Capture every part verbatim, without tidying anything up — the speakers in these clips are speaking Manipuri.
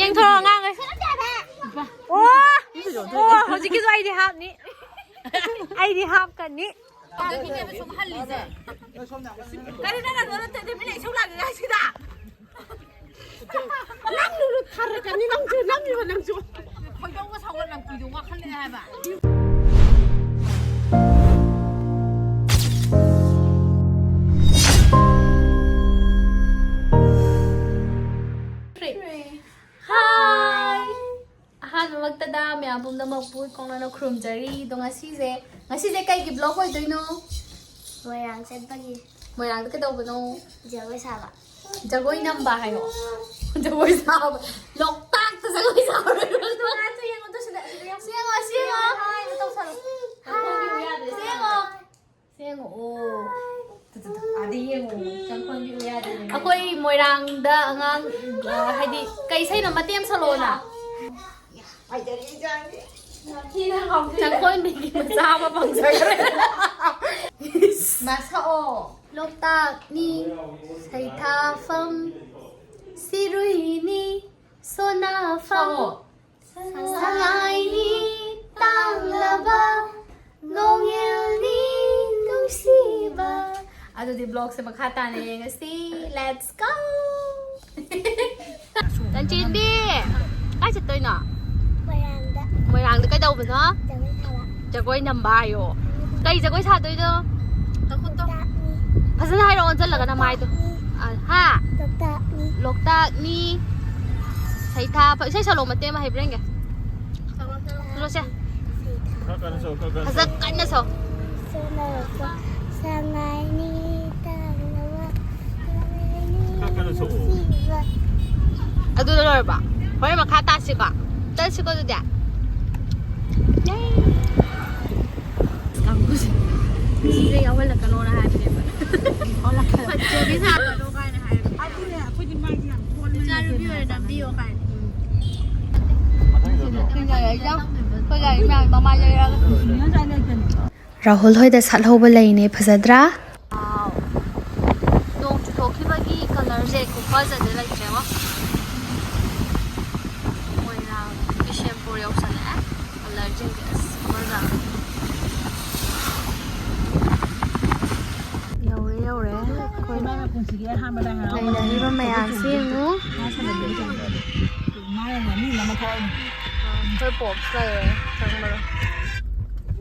ꯌꯦꯡꯊꯣꯔꯛꯑꯣ ꯑꯉꯥꯡꯈꯩ꯫ ꯑꯣ, ꯑꯣ, ꯍꯧꯖꯤꯛꯀꯤꯁꯨ ꯑꯩꯗꯤ ꯍꯥꯞꯅꯤ꯫ ꯑꯩꯗꯤ ꯍꯥꯞꯀꯅꯤ꯫ ꯀꯔꯤ ꯅꯪ ꯑꯗꯨ ꯅꯠꯇꯗꯤ ꯃꯤꯅ ꯏꯁꯧ ꯂꯥꯡꯉꯤ ꯍꯥꯏꯁꯤꯗ? ꯅꯪ ꯊꯥꯔꯛꯀꯅꯤ ꯅꯪꯁꯨ, ꯅꯪꯁꯨ, ꯅꯪꯁꯨ꯫ ꯈꯣꯏꯗꯧꯒ ꯁꯥꯎꯒꯠꯂꯛꯄꯤꯗꯣ ꯋꯥꯈꯜ ꯂꯩ ꯍꯥꯏꯕ꯫ ꯍꯥꯏ꯫ ꯑꯍꯥꯟꯕꯃꯛꯇꯗ ꯃꯌꯥꯝ ꯄꯨꯝꯅꯃꯛꯄꯨ ꯏꯀꯣꯡꯅꯅ ꯈꯨꯔꯨꯝꯖꯔꯤ꯫ ꯑꯗꯣ ꯉꯁꯤꯁꯦ, ꯉꯁꯤꯁꯦ ꯀꯩꯒꯤ vlog ꯑꯣꯏꯗꯣꯏꯅꯣ? ꯃꯣꯏꯔꯥꯡ ꯆꯠꯄꯒꯤ꯫ ꯃꯣꯏꯔꯥꯡꯗ ꯀꯩꯗꯧꯕꯅꯣ? ꯖꯒꯣꯏ ꯁꯥꯕ꯫ ꯖꯒꯣꯏ ꯅꯝꯕ ꯍꯥꯏꯌꯣ꯫ ꯖꯒꯣꯏ ꯁꯥꯕ꯫ ꯂꯣꯛꯇꯥꯛꯇ ꯖꯒꯣꯏ ꯁꯥꯕ꯫ ꯇꯣꯉꯥꯟꯁꯨ ꯌꯦꯡꯉꯣ, ꯑꯗꯨ ꯁꯤꯗ, ꯁꯤꯗ ꯌꯦꯡꯉꯣ꯫ ꯁꯤ ꯌꯦꯡꯉꯣ, ꯁꯤ ꯌꯦꯡꯉꯣ꯫ ꯍꯥꯏ, ꯇꯧꯁꯜꯂꯣ꯫ ꯁꯤ ꯌꯦꯡꯉꯣ꯫ ꯁꯤ ꯌꯦꯡꯉꯣ꯫ ꯑꯣ꯫ Two, two, two. ꯑꯥꯗ ꯌꯦꯡꯉꯣ꯫ ꯆꯪꯐꯝꯗꯤ ꯎ ꯌꯥꯗꯦꯅꯦ꯫ ꯑꯩꯈꯣꯏ ꯃꯣꯏꯔꯥꯡꯗ ꯑꯉꯥꯡ, ꯑ, ꯍꯥꯏꯗꯤ, ꯀꯩ ꯏꯁꯩꯅꯣ? ꯃꯇꯦꯛ ꯑꯃ ꯁꯛꯂꯛꯑꯣꯅ꯫ ꯆꯪꯈꯣꯟꯕꯤꯒꯤ ꯃꯆꯥ ꯑꯃ ꯐꯪꯖꯈ꯭ꯔꯦ꯫ ꯃꯥ ꯁꯛꯑꯣ꯫ ꯂꯣꯛꯇꯥꯛꯅꯤ ꯁꯩꯊꯥꯐꯝ, ꯁꯤꯔꯨꯏꯅꯤ ꯁꯣꯅꯥꯐꯝ, ꯁꯛꯑꯣ꯫ ꯁꯉꯥꯏꯅꯤ ꯇꯥꯡꯂꯕ, ꯅꯣꯡꯉꯦꯜꯅꯤ ꯅꯨꯡꯁꯤꯕ꯫ ꯑꯗꯨꯗꯤ vlogꯁꯦ ꯃꯈꯥ ꯇꯥꯅ ꯌꯦꯡꯉꯁꯤ꯫ Let's go! ꯂꯟꯆꯦꯟꯕꯤ, ꯀꯥꯏ ꯆꯠꯇꯣꯏꯅꯣ? ꯃꯣꯏꯔꯥꯡꯗ꯫ ꯃꯣꯏꯔꯥꯡꯗ ꯀꯩꯗꯧꯕꯅꯣ? ꯖꯒꯣꯏ ꯁꯥꯕ꯫ ꯖꯒꯣꯏ ꯅꯝꯕ ꯍꯥꯏꯌꯣ꯫ ꯀꯩ ꯖꯒꯣꯏ ꯁꯥꯗꯣꯏꯅꯣ? ꯅꯈꯨꯠꯇꯣ꯫ ꯂꯣꯛꯇꯥꯛꯅꯤ꯫ ꯐꯖꯅ ꯍꯥꯏꯔꯛꯑꯣ, ꯑꯣꯟꯁꯤꯜꯂꯒ ꯅꯃꯥꯏꯗꯣ꯫ ꯂꯣꯛꯇꯥꯛꯅꯤ꯫ ꯑ, ꯍꯥ? ꯂꯣꯛꯇꯥꯛꯅꯤ꯫ ꯂꯣꯛꯇꯥꯛꯅꯤ꯫ ꯁꯩꯊꯥ, ꯏꯁꯩ ꯁꯛꯂꯛꯑꯣ ꯃꯇꯦꯛ ꯑꯃ ꯍꯩꯕ꯭ꯔꯥ ꯌꯦꯡꯒꯦ꯫ ꯁꯛꯂꯛꯑꯣꯁꯦ꯫ ꯈꯔ ꯀꯟꯅ ꯁꯛꯑꯣ, ꯈꯔ ꯀꯟꯅ ꯐꯖ ꯁꯛꯑꯣ꯫ ꯀꯟꯅ ꯁꯛꯑꯣ꯫ ꯁꯣꯅꯥꯔꯛꯄ ꯁꯉꯥꯏꯅꯤ ꯇꯥꯡꯂꯕ ꯁꯉꯥꯏꯅꯤ ꯈꯔ ꯀꯟꯅ ꯁꯛꯑꯣ꯫ ꯅꯨꯡꯁꯤꯕ꯫ ꯑꯗꯨꯗ ꯂꯣꯏꯔꯕ? ꯍꯣꯔꯦꯟ ꯃꯈꯥ ꯇꯥꯁꯤꯀꯣ? ꯆꯠꯁꯤꯀꯣ ꯑꯗꯨꯗꯤ? ꯀꯥꯡꯕꯨꯁꯦ꯫ ꯁꯤꯗ ꯌꯥꯎꯍꯜꯂꯛꯀꯅꯣꯅ ꯍꯥꯏꯕꯅꯦꯕ꯫ ꯐꯠꯇꯕꯤ ꯁꯥꯒꯅꯣ ꯀꯥꯏꯅ ꯍꯥꯏꯕꯅꯦ꯫ ꯑꯗꯨꯅꯦ, ꯑꯩꯈꯣꯏꯗꯤ ꯃꯥꯒꯤ ꯌꯥꯝ ꯊꯣꯟꯕꯅꯤꯅ ꯏꯆꯥꯅꯨꯄꯤ ꯑꯣꯏꯅ ꯅꯝꯕꯤꯌꯣ ꯀꯥꯏꯅ꯫ ꯃꯊꯪꯒꯤꯗꯣ꯫ ꯑꯩꯈꯣꯏ ꯒꯥꯔꯤ ꯃꯌꯥꯝ ꯃꯃꯥꯏ ꯂꯩꯔꯛꯑꯒ꯫ ꯔꯥꯍꯨꯜ ꯍꯣꯏꯗ ꯁꯥꯠꯍꯧꯕ ꯂꯩꯅꯦ, ꯐꯖꯗ꯭ꯔꯥ? ꯅꯣꯡ ꯆꯨꯊꯣꯛꯈꯤꯕꯒꯤ colourꯁꯦ ꯈꯨꯐꯖꯗꯤ ꯂꯩꯇ꯭ꯔꯦꯉꯣ꯫ ꯃꯣꯏꯔꯥꯡ ꯕꯤꯁꯦꯝꯄꯨꯔ ꯌꯧꯁꯜꯂꯛꯑꯦ꯫ ꯀꯂꯔꯁꯤꯡꯁꯦ ꯑꯁ ꯐꯖꯅ꯫ ꯌꯧꯔꯦ, ꯌꯧꯔꯦ꯫ ꯑꯩꯈꯣꯏ ꯏꯃꯥꯅ ꯄꯨꯟꯁꯤꯒꯤ ꯑꯍꯥꯟꯕ ꯂꯥꯏ ꯍꯔꯥꯎꯕ ꯂꯩꯅꯔꯤꯕ ꯃꯌꯥꯝꯁꯤ ꯌꯦꯡꯉꯨ꯫ ꯃꯥꯅ ꯃꯤ ꯑꯃ ꯊꯣꯛꯑꯅꯤ꯫ ꯑꯩꯈꯣꯏ ꯄꯣꯞꯁ ꯂꯩꯔꯦ ꯆꯪꯕꯗꯣ꯫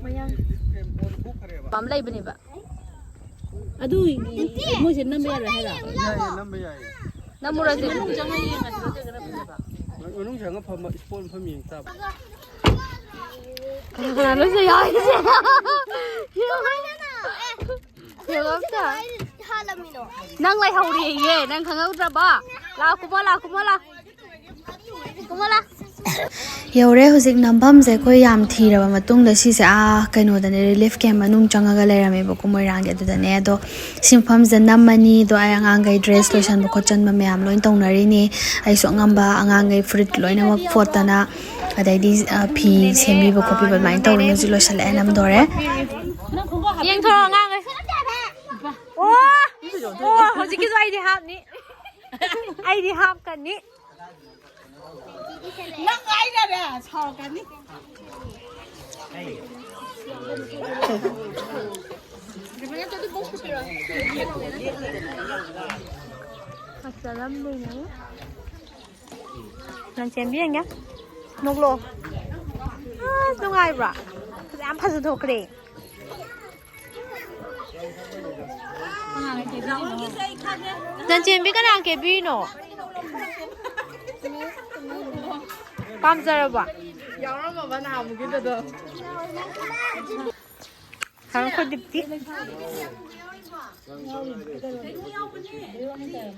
ꯃꯌꯥꯡ ꯄꯥꯝ ꯂꯩꯕꯅꯦꯕ꯫ ꯑꯗꯨ ꯃꯣꯏꯁꯦ ꯅꯝꯕ ꯌꯥꯔꯣꯏ ꯍꯥꯏꯔꯣ? ꯌꯥꯏꯌꯦ, ꯅꯝꯕ ꯌꯥꯏꯌꯦ꯫ ꯅꯝꯃꯨꯔꯁꯦ꯫ ꯃꯅꯨꯡ ꯆꯪꯉ ꯌꯦꯡꯉꯗꯤ ꯂꯣꯏ ꯆꯪꯉꯒ ꯅꯝꯃꯨꯁꯦ꯫ ꯃꯅꯨꯡ ꯆꯪꯉ ꯐꯝꯕ ꯏꯁꯄꯣꯟ ꯐꯝ ꯌꯦꯡ ꯇꯥꯕ꯫ ꯀꯅꯥ ꯀꯅꯥ ꯂꯣꯏ ꯆꯪ ꯌꯥꯎꯔꯤꯁꯦ? ꯌꯦꯡꯉꯣ ꯑꯝꯇ꯫ ꯅꯪ ꯂꯩꯍꯧꯔꯦꯌꯦ, ꯅꯪ ꯈꯪꯍꯧꯗ꯭ꯔꯕ? ꯂꯥꯛꯑꯣ, ꯀꯨꯝꯃꯣ, ꯂꯥꯛꯑꯣ, ꯀꯨꯝꯃꯣ, ꯂꯥꯛꯑꯣ꯫ ꯀꯨꯝꯃꯣ, ꯂꯥꯛꯑꯣ꯫ ꯌꯧꯔꯦ꯫ ꯍꯧꯖꯤꯛ ꯅꯝꯐꯝꯁꯦ ꯑꯩꯈꯣꯏ ꯌꯥꯝ ꯊꯤꯔꯕ ꯃꯇꯨꯡꯗ ꯁꯤꯁꯦ, ꯑꯥ, ꯀꯩꯅꯣꯗꯅꯦ, ꯔꯤꯂꯤꯐ ꯀꯦꯝ ꯃꯅꯨꯡ ꯆꯪꯉꯒ ꯂꯩꯔꯝꯃꯦꯕꯀꯣ, ꯃꯣꯏꯔꯥꯡꯒꯤ꯫ ꯑꯗꯨꯗꯅꯦ꯫ ꯑꯗꯣ ꯁꯤ ꯃꯐꯝꯁꯤꯗ ꯅꯝꯃꯅꯤ꯫ ꯑꯗꯣ ꯑꯩ ꯑꯉꯥꯡꯈꯩ ꯗ꯭ꯔꯦꯁ ꯂꯣꯏꯁꯟꯕ ꯈꯣꯠꯆꯟꯕ ꯃꯌꯥꯝ ꯂꯣꯏ ꯇꯧꯅꯔꯤꯅꯤ꯫ ꯑꯩꯁꯨ ꯑꯉꯝꯕ ꯑꯉꯥꯡꯈꯩ ꯐꯨꯔꯤꯠ ꯂꯣꯏꯅꯃꯛ ꯐꯣꯠꯇꯅ, ꯑꯗꯩꯗꯤ, ꯑ, ꯐꯤ ꯁꯦꯝꯕꯤꯕ ꯈꯣꯠꯄꯤꯕ ꯑꯗꯨꯃꯥꯏꯅ ꯇꯧꯔꯤ꯫ ꯍꯧꯖꯤꯛ ꯂꯣꯏꯁꯜꯂꯛꯑꯦ, ꯅꯝꯗꯣꯔꯦ꯫ ꯌꯦꯡꯊꯣꯔꯛꯑꯣ ꯑꯉꯥꯡꯈꯩ꯫ ꯑꯣ! ꯑꯣ! ꯍꯧꯖꯤꯛꯀꯤꯁꯨ ꯑꯩꯗꯤ ꯍꯥꯞꯅꯤ꯫ ꯑꯩꯗꯤ ꯍꯥꯞꯀꯅꯤ꯫ ꯅꯪ ꯍꯥꯏꯔꯔꯦ, ꯁꯥꯎꯔꯛꯀꯅꯤ꯫ ꯐꯖꯔꯝꯗꯣꯏꯅꯦ꯫ ꯅꯪ ꯆꯦꯟꯕꯤ ꯌꯦꯡꯒꯦ꯫ ꯅꯣꯛꯂꯛꯑꯣ꯫ ꯑꯁ, ꯅꯨꯡꯉꯥꯏꯕ꯭ꯔꯥ? ꯌꯥꯝ ꯐꯖꯊꯣꯛꯈ꯭ꯔꯦ꯫ ꯅꯟꯆꯦꯟꯕꯤ ꯀꯅꯥ ꯀꯦꯕꯤꯔꯤꯅꯣ? ꯄꯥꯝꯖꯔꯕꯣ? ꯌꯥꯎꯔꯝꯃꯕ ꯅꯍꯥꯟꯃꯨꯛꯀꯤꯗꯨꯗꯣ? ꯈꯔ ꯑꯩꯈꯣꯏ ꯗꯤꯞꯇꯤ꯫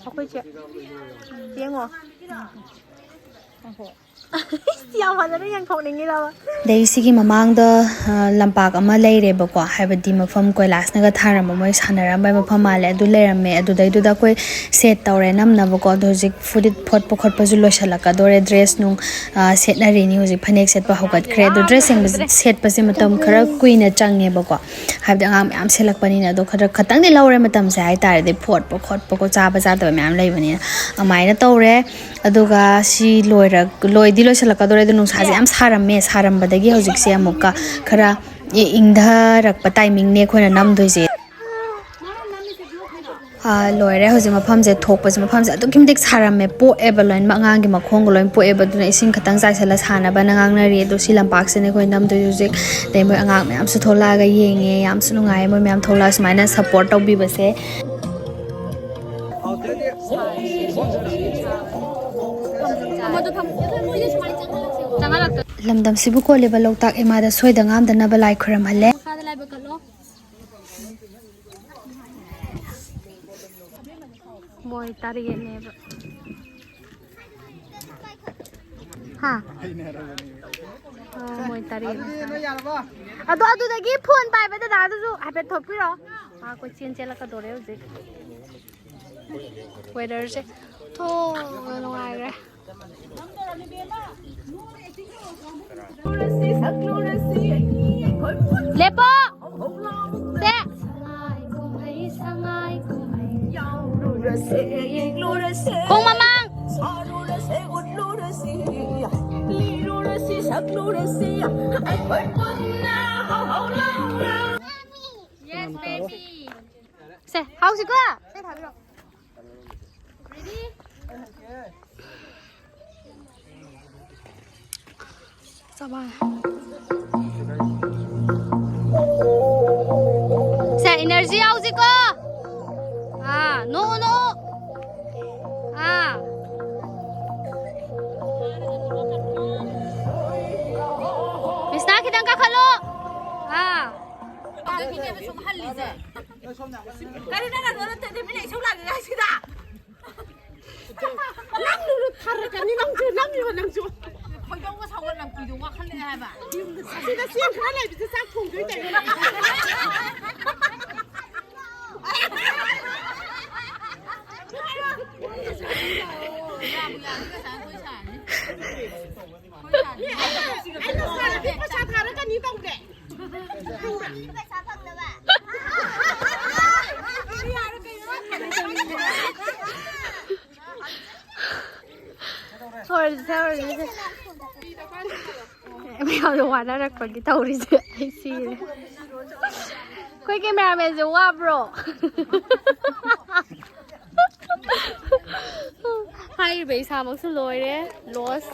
ꯑꯩꯈꯣꯏ ꯆꯦ꯫ ꯌꯦꯡꯉꯣ꯫ ꯉꯥꯏꯈꯣ꯫ ꯌꯥꯝ ꯐꯖꯅ ꯌꯦꯡꯊꯣꯛꯅꯤꯡꯉꯤꯔꯕ? ꯑꯗꯩ ꯁꯤꯒꯤ ꯃꯃꯥꯡꯗ, ꯑ, ꯂꯝꯄꯥꯛ ꯑꯃ ꯂꯩꯔꯦꯕꯀꯣ, ꯍꯥꯏꯕꯗꯤ ꯃꯐꯝ ꯀꯣꯏꯂꯥꯁꯅꯒ ꯊꯥꯔꯝꯕ, ꯃꯣꯏ ꯁꯥꯟꯅꯔꯝꯕ ꯃꯐꯝ ꯃꯥꯜꯂꯦ꯫ ꯑꯗꯨ ꯂꯩꯔꯝꯃꯦ꯫ ꯑꯗꯨꯗꯩꯗꯨꯗ ꯑꯩꯈꯣꯏ ꯁꯦꯠ ꯇꯧꯔꯦ ꯅꯝꯅꯕꯀꯣ꯫ ꯑꯗꯣ ꯍꯧꯖꯤꯛ ꯐꯨꯔꯤꯠ ꯐꯣꯠꯄ ꯈꯣꯠꯄꯁꯨ ꯂꯣꯏꯁꯤꯜꯂꯛꯀꯗꯣꯔꯦ꯫ ꯗ꯭ꯔꯦꯁ ꯅꯨꯡ, ꯑ, ꯁꯦꯠꯅꯔꯤꯅꯤ꯫ ꯍꯧꯖꯤꯛ ꯐꯅꯦꯛ ꯁꯦꯠꯄ ꯍꯧꯒꯠꯈ꯭ꯔꯦ꯫ ꯑꯗꯣ ꯗ꯭ꯔꯦꯁ ꯁꯦꯡꯕꯁꯦ, ꯁꯦꯠꯄꯁꯦ ꯃꯇꯝ ꯈꯔ ꯀꯨꯏꯅ ꯆꯪꯉꯦꯕꯀꯣ, ꯍꯥꯏꯕꯗꯤ ꯑꯉꯥꯡ ꯃꯌꯥꯝ ꯁꯦꯠꯂꯛꯄꯅꯤꯅ꯫ ꯑꯗꯣ ꯈꯔ ꯈꯇꯪꯗꯤ ꯂꯧꯔꯦ ꯃꯇꯝꯁꯦ ꯍꯥꯏꯇꯥꯔꯦ꯫ ꯑꯗꯩ ꯐꯣꯠꯄ ꯈꯣꯠꯄꯀꯣ, ꯆꯥꯕ ꯆꯥꯗꯕ ꯃꯌꯥꯝ ꯂꯩꯕꯅꯤꯅ꯫ ꯑꯗꯨꯃꯥꯏꯅ ꯇꯧꯔꯦ꯫ ꯑꯗꯨꯒ ꯁꯤ ꯂꯣꯏꯔ-, ꯂꯣꯏꯗꯤ ꯂꯣꯏꯁꯤꯜꯂꯛꯀꯗꯧꯔꯦ꯫ ꯑꯗꯣ ꯅꯨꯡꯁꯥꯁꯦ ꯌꯥꯝ ꯁꯥꯔꯝꯃꯦ꯫ ꯁꯥꯔꯝꯕꯗꯒꯤ ꯍꯧꯖꯤꯛꯁꯦ ꯑꯃꯨꯛꯀ ꯈꯔ ꯏ-, ꯏꯪꯊꯔꯛꯄ ꯇꯥꯏꯃꯤꯡꯅꯦ ꯑꯩꯈꯣꯏꯅ ꯅꯝꯗꯣꯏꯁꯦ꯫ ꯑꯥ, ꯂꯣꯏꯔꯦ꯫ ꯍꯧꯖꯤꯛ ꯃꯐꯝꯁꯦ ꯊꯣꯛꯄꯁꯦ, ꯃꯐꯝꯁꯦ ꯑꯗꯨꯛꯀꯤ ꯃꯇꯤꯛ ꯁꯥꯔꯝꯃꯦ, ꯄꯣꯛꯑꯦꯕ ꯂꯣꯏꯅꯃꯛ꯫ ꯑꯉꯥꯡꯒꯤ ꯃꯈꯣꯡꯒ ꯂꯣꯏꯅ ꯄꯣꯛꯑꯦꯕ꯫ ꯑꯗꯨꯅ ꯏꯁꯤꯡ ꯈꯤꯇꯪ ꯆꯥꯏꯁꯜꯂ ꯁꯥꯟꯅꯕꯅ ꯉꯥꯡꯅꯔꯤ꯫ ꯑꯗꯣ ꯁꯤ ꯂꯝꯄꯥꯛꯁꯤꯅꯦ ꯑꯩꯈꯣꯏ ꯅꯝꯗꯣꯏꯁꯦ ꯍꯧꯖꯤꯛ꯫ ꯑꯗꯩ ꯃꯣꯏ ꯑꯉꯥꯡ ꯃꯌꯥꯝꯁꯨ ꯊꯣꯛꯂꯛꯑꯒ ꯌꯦꯡꯉꯦ꯫ ꯌꯥꯝꯁꯨ ꯅꯨꯡꯉꯥꯏꯌꯦ ꯃꯣꯏ ꯃꯌꯥꯝ ꯊꯣꯛꯂꯛꯑꯒ ꯁꯨꯃꯥꯏꯅ ꯁꯞꯄꯣꯔꯠ ꯇꯧꯕꯤꯕꯁꯦ꯫ ꯂꯝꯗꯝꯁꯤꯕꯨ ꯀꯣꯜꯂꯤꯕ ꯂꯣꯛꯇꯥꯛ ꯏꯃꯥꯗ ꯁꯣꯏꯗ ꯉꯥꯝꯗꯅꯕ ꯂꯥꯏ ꯈꯨꯔꯝꯍꯜꯂꯦ꯫ ꯃꯣꯏ ꯇꯔꯦꯠꯅꯦꯕ꯫ ꯍꯥ? ꯑꯣ, ꯃꯣꯏ ꯇꯔꯦꯠ꯫ ꯑꯗꯣ ꯑꯗꯨꯗꯒꯤ ꯐꯣꯟ ꯄꯥꯏꯕ ꯗꯗꯥꯗꯨꯁꯨ ꯍꯥꯏꯐꯦꯠ ꯊꯣꯛꯄꯤꯔꯣ꯫ ꯃꯥ ꯀꯣꯏꯆꯦꯟ ꯆꯦꯜꯂꯛꯀꯗꯣꯔꯦ ꯍꯧꯖꯤꯛ꯫ ꯋꯦꯗꯔꯁꯦ ꯊꯣꯡꯅ ꯅꯨꯡꯉꯥꯏꯈ꯭ꯔꯦ꯫ ꯂꯦꯞꯄꯣ! ꯁꯦ! ꯈꯣꯡ ꯃꯃꯥꯡ! Yes, baby. ꯁꯦ, ꯍꯧꯁꯤꯀꯣ꯫ ꯁꯦ, ꯊꯥꯕꯤꯔꯣ꯫ Ready? ꯆꯥꯕ꯫ ꯁꯦ, energy ꯌꯥꯎꯁꯤꯀꯣ꯫ ꯑꯥ, ꯅꯣꯛꯎ, ꯅꯣꯛꯎ꯫ ꯑꯥ꯫ ꯃꯤꯁꯅꯥ ꯈꯤꯇꯪ ꯀꯥꯈꯠꯂꯣ꯫ ꯑꯥ꯫ ꯑꯗꯨꯒꯤꯅꯦꯕ ꯁꯨꯝ ꯍꯜꯂꯤꯁꯦ꯫ ꯀꯔꯤ ꯅꯪ ꯑꯗꯨ ꯅꯠꯇꯦ, ꯃꯤꯅ ꯏꯁꯧ ꯂꯥꯡꯉꯤ ꯍꯥꯏꯁꯤꯗ꯫ ꯅꯪ ꯊꯥꯔꯛꯀꯅꯤ, ꯅꯪꯁꯨ, ꯅꯪꯁꯨ, ꯅꯪꯁꯨ꯫ ꯈꯣꯏꯗꯧꯒ ꯁꯥꯎꯒꯠꯂꯛꯄꯤꯗꯣ ꯋꯥꯈꯜꯂꯦ ꯍꯥꯏꯕ꯫ ꯁꯤꯗ ꯆꯦꯡ ꯈꯔ ꯂꯩꯕꯁꯦ ꯆꯥꯛ ꯊꯣꯡꯗꯣꯏ ꯇꯧꯔꯤ꯫ ꯌꯥꯕꯨ ꯌꯥꯔꯗꯤ ꯉꯁꯥꯏ ꯑꯩꯈꯣꯏ ꯁꯥꯔꯅꯤ꯫ ꯑꯩꯈꯣꯏ ꯁꯥꯔꯅꯤ꯫ ꯑꯩꯅ ꯁꯥꯔꯗꯤ ꯄꯩꯁꯥ ꯊꯥꯔꯛꯀꯅꯤ ꯇꯧꯗꯦ꯫ ꯍꯧꯔꯁꯦ ꯍꯧꯔꯁꯦ꯫ ꯃꯌꯥꯝꯗꯣ ꯋꯥꯅꯔꯛꯄꯒꯤ ꯇꯧꯔꯤꯁꯦ ꯑꯩ ꯁꯤꯔꯦ꯫ ꯑꯩꯈꯣꯏ ꯀꯦꯃꯦꯔꯥꯃꯦꯟꯁꯦ ꯋꯥꯕ꯭ꯔꯣ? ꯍꯥꯏꯔꯤꯕ ꯏꯁꯥꯃꯛꯁꯨ ꯂꯣꯏꯔꯦ꯫ ꯂꯣꯁ꯫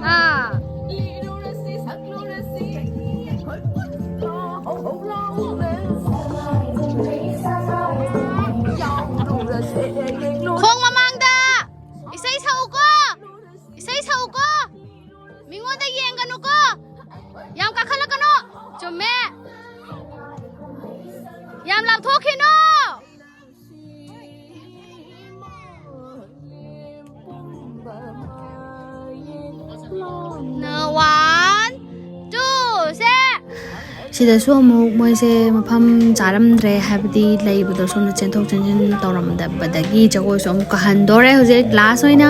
ꯑꯥ꯫ ꯈꯣꯡ ꯃꯃꯥꯡꯗ ꯏꯁꯩ ꯁꯛꯎꯀꯣ꯫ ꯏꯁꯩ ꯁꯛꯎꯀꯣ꯫ ꯃꯤꯉꯣꯟꯗ ꯌꯦꯡꯒꯅꯨꯀꯣ꯫ ꯌꯥꯝ ꯀꯥꯈꯠꯂꯛꯀꯅꯣ꯫ ꯆꯨꯝꯃꯦ꯫ ꯌꯥꯝ ꯂꯥꯎꯊꯣꯛꯈꯤꯅꯣ꯫ ꯅ ꯋꯥꯟ ꯇꯨ ꯁꯦ꯫ ꯁꯤꯗꯁꯨ ꯑꯃꯨꯛ ꯃꯣꯏꯁꯦ ꯃꯐꯝ ꯆꯥꯔꯝꯗ꯭ꯔꯦ, ꯍꯥꯏꯕꯗꯤ ꯂꯩꯕꯗꯣ ꯁꯣꯝꯗ ꯆꯦꯟꯊꯣꯛ ꯆꯦꯟꯁꯤꯟ ꯇꯧꯔꯝꯗꯕꯗꯒꯤ ꯖꯒꯣꯏꯁꯨ ꯑꯃꯨꯛ ꯀꯥꯍꯟꯗꯣꯔꯦ ꯍꯧꯖꯤꯛ ꯂꯥꯁ ꯑꯣꯏꯅ꯫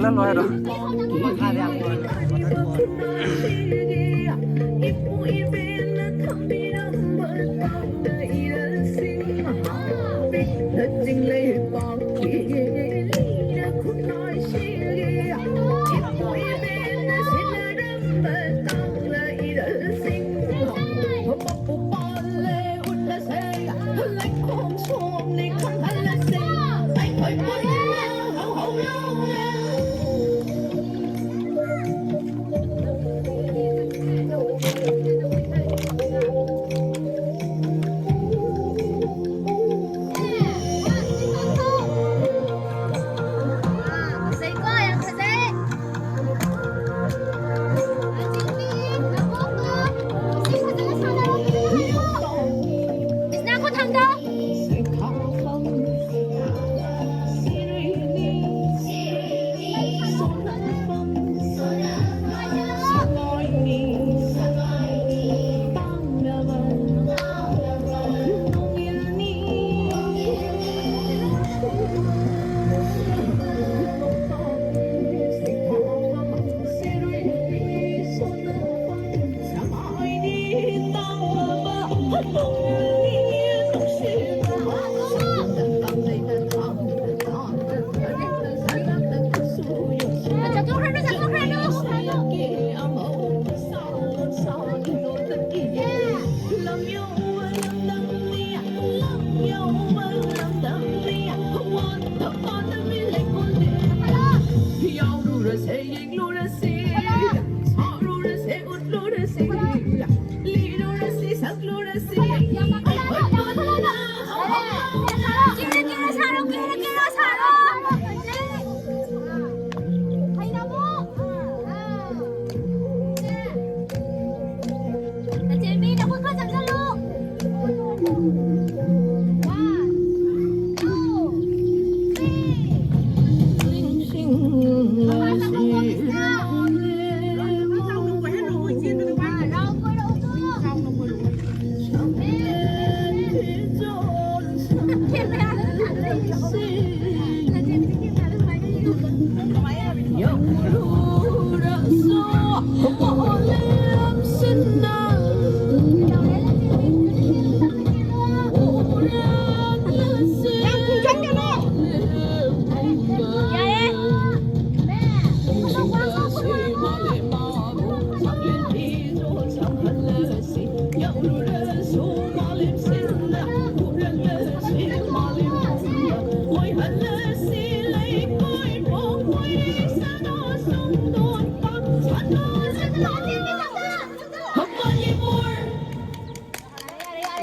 ꯂꯣꯏꯔꯣ꯫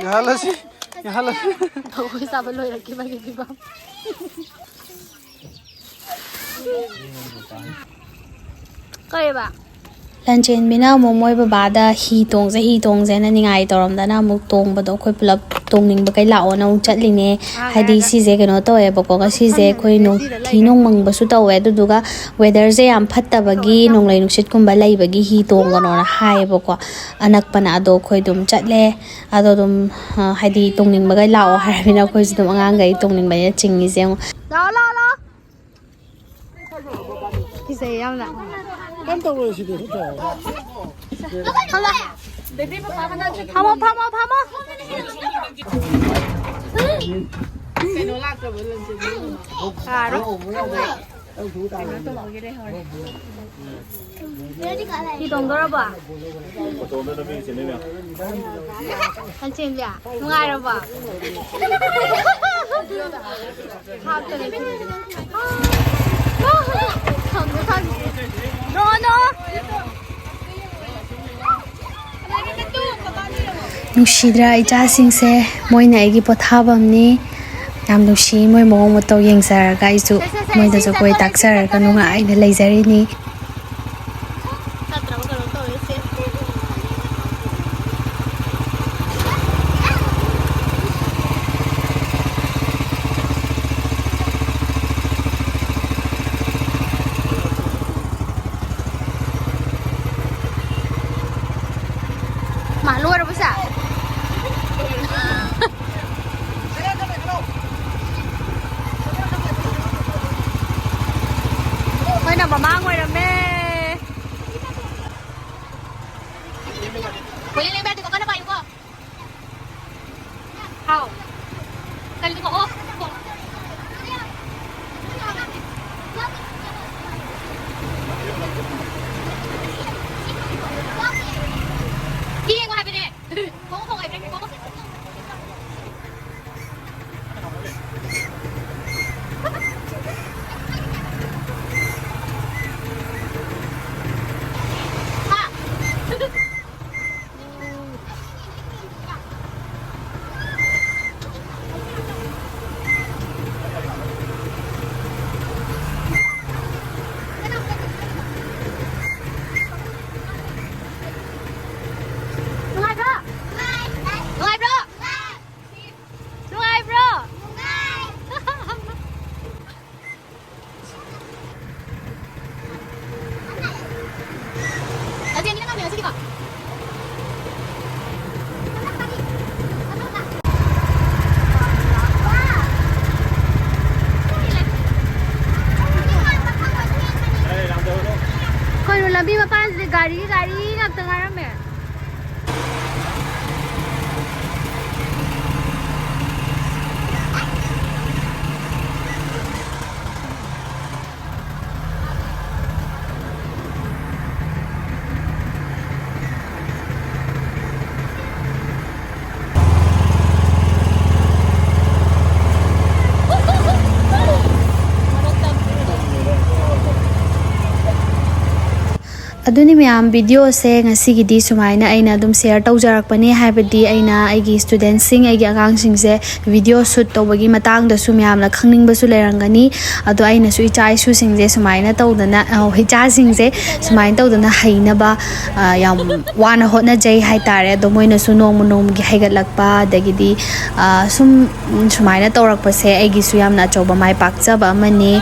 ꯌꯥꯍꯜꯂꯁꯤ, ꯌꯥꯍꯜꯂꯁꯤ꯫ ꯂꯐꯣꯏ ꯆꯥꯕ ꯂꯣꯏꯔꯛꯈꯤꯕꯒꯤ ꯐꯤꯕꯝ꯫ ꯀꯩꯕ? ꯂꯟꯆꯦꯟꯕꯤꯅ ꯑꯃꯨꯛ ꯃꯣꯏ ꯕꯕꯥꯗ ꯍꯤ ꯇꯣꯡꯁꯦ, ꯍꯤ ꯇꯣꯡꯁꯦꯅ ꯅꯤꯡꯉꯥꯏ ꯇꯧꯔꯝꯗꯅ ꯑꯃꯨꯛ ꯇꯣꯡꯕꯗꯣ ꯑꯩꯈꯣꯏ ꯄꯨꯂꯞ ꯇꯣꯡꯅꯤꯡꯕꯈꯩ ꯂꯥꯛꯑꯣꯅ ꯑꯃꯨꯛ ꯆꯠꯂꯤꯅꯦ꯫ ꯍꯥꯏꯗꯤ ꯁꯤꯁꯦ ꯀꯩꯅꯣ ꯇꯧꯋꯦꯕꯀꯣ, ꯉꯁꯤꯁꯦ ꯑꯩꯈꯣꯏ ꯅꯣꯡ-, ꯐꯤ ꯅꯣꯡ ꯃꯪꯕꯁꯨ ꯇꯧꯋꯦ, ꯑꯗꯨꯗꯨꯒ ꯋꯦꯗꯔꯁꯦ ꯌꯥꯝ ꯐꯠꯇꯕꯒꯤ, ꯅꯣꯡꯂꯩ ꯅꯨꯡꯁꯤꯠꯀꯨꯝꯕ ꯂꯩꯕꯒꯤ ꯍꯤ ꯇꯣꯡꯒꯅꯣꯅ ꯍꯥꯏꯌꯦꯕꯀꯣ ꯑꯅꯛꯄꯅ꯫ ꯑꯗꯣ ꯑꯩꯈꯣꯏ ꯑꯗꯨꯝ ꯆꯠꯂꯦ꯫ ꯑꯗꯣ ꯑꯗꯨꯝ, ꯑ, ꯍꯥꯏꯗꯤ ꯇꯣꯡꯅꯤꯡꯕꯒꯩ ꯂꯥꯛꯑꯣ ꯍꯥꯏꯔꯕꯅꯤꯅ ꯑꯩꯈꯣꯏꯁꯨ ꯑꯗꯨꯝ ꯑꯉꯥꯡꯈꯩ ꯇꯣꯡꯅꯤꯡꯕꯅꯤꯅ ꯆꯤꯡꯉꯤꯁꯦ ꯌꯦꯡꯉꯣ꯫ ꯂꯥꯛꯑꯣ, ꯂꯥꯛꯑꯣ, ꯂꯥꯛꯑꯣ꯫ ꯀꯤꯖꯩ ꯌꯥꯝꯅ꯫ ꯀꯩꯝ ꯇꯧꯔꯣꯏ ꯁꯤꯗꯤ, ꯅꯠꯇ꯭ꯔꯣ? ꯐꯝꯃꯣ, ꯐꯝꯃꯣ, ꯐꯝꯃꯣ꯫ ꯌꯥꯔꯣꯏ꯫ ꯐꯤ ꯇꯣꯡꯗꯧꯔꯕꯣ? ꯂꯟꯆꯦꯟꯕꯤ, ꯅꯨꯡꯉꯥꯏꯔꯕꯣ? ꯍꯥꯞꯇꯅ ꯈꯪꯗꯦ, ꯈꯪꯗꯦ꯫ ꯅꯣ, ꯅꯣ꯫ ꯅꯨꯡꯁꯤꯗ꯭ꯔꯥ ꯏꯆꯥꯁꯤꯡꯁꯦ? ꯃꯣꯏꯅ ꯑꯩꯒꯤ ꯄꯣꯊꯥꯐꯝꯅꯤ꯫ ꯌꯥꯝ ꯅꯨꯡꯁꯤ, ꯃꯣꯏ ꯃꯑꯣꯡ ꯃꯇꯧ ꯌꯦꯡꯖꯔꯒ ꯑꯩꯁꯨ ꯃꯣꯏꯗꯁꯨ ꯀꯣꯏ ꯇꯥꯛꯆꯔꯒ ꯅꯨꯡꯉꯥꯏꯅ ꯂꯩꯖꯔꯤꯅꯤ꯫ ꯃꯥ ꯂꯣꯏꯔꯕꯣ ꯁꯦ? ꯑꯩꯈꯣꯏꯅ ꯃꯃꯥꯡ ꯑꯣꯏꯔꯝꯃꯦ, ꯑꯗꯨꯅꯤ ꯃꯌꯥꯝ, ꯚꯤꯗꯤꯑꯣꯁꯦ ꯉꯁꯤꯒꯤꯗꯤ ꯁꯨꯃꯥꯏꯅ ꯑꯩꯅ ꯑꯗꯨꯝ ꯁꯤꯌꯔ ꯇꯧꯖꯔꯛꯄꯅꯦ꯫ ꯍꯥꯏꯕꯗꯤ ꯑꯩꯅ ꯑꯩꯒꯤ ꯁ꯭ꯇꯨꯗꯦꯟꯁꯤꯡ, ꯑꯩꯒꯤ ꯑꯉꯥꯡꯁꯤꯡꯁꯦ ꯚꯤꯗꯤꯑꯣ ꯁꯨꯠ ꯇꯧꯕꯒꯤ ꯃꯇꯥꯡꯗꯁꯨ ꯃꯌꯥꯝꯅ ꯈꯪꯅꯤꯡꯕꯁꯨ ꯂꯩꯔꯝꯒꯅꯤ꯫ ꯑꯗꯣ ꯑꯩꯅꯁꯨ ꯏꯆꯥ ꯏꯁꯨꯁꯤꯡꯁꯦ ꯁꯨꯃꯥꯏꯅ ꯇꯧꯗꯅ, ꯑ, ꯏꯆꯥꯁꯤꯡꯁꯦ ꯁꯨꯃꯥꯏꯅ ꯇꯧꯗꯅ ꯍꯩꯅꯕ, ꯑ, ꯌꯥꯝ ꯋꯥꯅ ꯍꯣꯠꯅꯖꯩ ꯍꯥꯏꯇꯥꯔꯦ꯫ ꯑꯗꯣ ꯃꯣꯏꯅꯁꯨ ꯅꯣꯡꯃ ꯅꯣꯡꯃꯒꯤ ꯍꯩꯒꯠꯂꯛꯄ, ꯑꯗꯒꯤꯗꯤ, ꯑ, ꯁꯨꯝ ꯁꯨꯃꯥꯏꯅ ꯇꯧꯔꯛꯄꯁꯦ ꯑꯩꯒꯤꯁꯨ ꯌꯥꯝꯅ ꯑꯆꯧꯕ ꯃꯥꯏ ꯄꯥꯛꯆꯕ ꯑꯃꯅꯤ꯫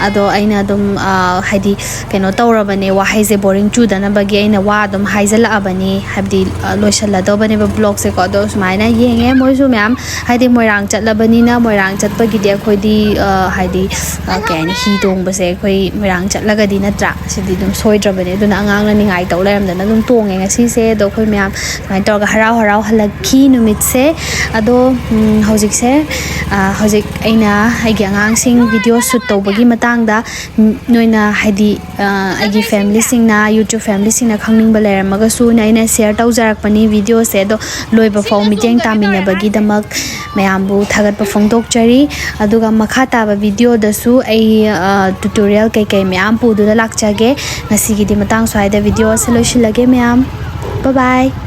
ꯑꯗꯣ ꯑꯩꯅ ꯑꯗꯨꯝ, ꯑ, ꯍꯥꯏꯗꯤ, ꯀꯩꯅꯣ ꯇꯧꯔꯕꯅꯦ, ꯋꯥꯍꯩꯁꯦ ꯕꯣꯔꯤꯡ ꯆꯨꯗꯅꯕꯒꯤ ꯑꯩꯅ ꯋꯥ ꯑꯗꯨꯝ ꯍꯥꯏꯖꯜꯂꯛꯑꯕꯅꯤ꯫ ꯍꯥꯏꯕꯗꯤ, ꯑ, ꯂꯣꯏꯁꯜꯂꯗꯧꯕꯅꯦꯕ ꯕ꯭ꯂꯣꯒꯁꯦꯀꯣ꯫ ꯑꯗꯣ ꯁꯨꯃꯥꯏꯅ ꯌꯦꯡꯉꯦ, ꯃꯣꯏꯁꯨ ꯃꯌꯥꯝ, ꯍꯥꯏꯗꯤ, ꯃꯣꯏꯔꯥꯡ ꯆꯠꯂꯕꯅꯤꯅ, ꯃꯣꯏꯔꯥꯡ ꯆꯠꯄꯒꯤꯗꯤ ꯑꯩꯈꯣꯏꯗꯤ, ꯑ, ꯍꯥꯏꯗꯤ, ꯑ, ꯀꯩ ꯍꯥꯏꯅꯤ, ꯍꯤ ꯇꯣꯡꯕꯁꯦ ꯑꯩꯈꯣꯏ ꯃꯣꯏꯔꯥꯡ ꯆꯠꯂꯒꯗꯤ, ꯅꯠꯇ꯭ꯔꯥ? ꯁꯤꯗꯤ ꯑꯗꯨꯝ ꯁꯣꯏꯗ꯭ꯔꯕꯅꯦ꯫ ꯑꯗꯨꯅ ꯑꯉꯥꯡꯅ ꯅꯤꯡꯉꯥꯏ ꯇꯧ ꯂꯩꯔꯝꯗꯅ ꯑꯗꯨꯝ ꯇꯣꯡꯉꯦ ꯉꯁꯤꯁꯦ꯫ ꯑꯗꯣ ꯑꯩꯈꯣꯏ ꯃꯌꯥꯝ ꯁꯨꯃꯥꯏꯅ ꯇꯧꯔꯒ ꯍꯔꯥꯎ ꯍꯔꯥꯎ ꯍꯜꯂꯛꯈꯤ ꯅꯨꯃꯤꯠꯁꯦ꯫ ꯑꯗꯣ, ꯎꯝ, ꯍꯧꯖꯤꯛꯁꯦ, ꯑ, ꯍꯧꯖꯤꯛ ꯑꯩꯅ ꯑꯩꯒꯤ ꯑꯉꯥꯡꯁꯤꯡ ꯚꯤꯗꯤꯑꯣ ꯁꯨꯠ ꯇꯧꯕꯒꯤ ꯃꯇꯥꯡꯗ, ꯎꯝ, ꯅꯣꯏꯅ, ꯍꯥꯏꯗꯤ, ꯑ, ꯑꯩꯒꯤ ꯐꯦꯃꯤꯂꯤꯁꯤꯡꯅ, YouTube ꯐꯦꯃꯤꯂꯤꯁꯤꯡꯅ ꯈꯪꯅꯤꯡꯕ ꯂꯩꯔꯝꯃꯒꯁꯨ ꯑꯩꯅ ꯁꯤꯌꯔ ꯇꯧꯖꯔꯛꯄꯅꯤ ꯚꯤꯗꯤꯑꯣꯁꯦ꯫ ꯑꯗꯣ ꯂꯣꯏꯕ ꯐꯥꯎ ꯃꯤꯠꯌꯦꯡ ꯇꯥꯃꯤꯟꯅꯕꯒꯤꯗꯃꯛ ꯃꯌꯥꯝꯕꯨ ꯊꯥꯒꯠꯄ ꯐꯣꯡꯗꯣꯛꯆꯔꯤ꯫ ꯑꯗꯨꯒ ꯃꯈꯥ ꯇꯥꯕ ꯚꯤꯗꯤꯑꯣꯗꯁꯨ ꯑꯩ, ꯑ, ꯇ꯭ꯌꯨꯇꯣꯔꯤꯌꯦꯜ ꯀꯩꯀꯩ ꯃꯌꯥꯝ ꯄꯨꯗꯨꯅ ꯂꯥꯛꯆꯒꯦ꯫ ꯉꯁꯤꯒꯤꯗꯤ ꯃꯇꯥꯡ ꯁ꯭ꯋꯥꯏꯗ ꯚꯤꯗꯤꯑꯣ ꯑꯁꯤ ꯂꯣꯏꯁꯤꯜꯂꯒꯦ ꯃꯌꯥꯝ꯫ Bye bye꯫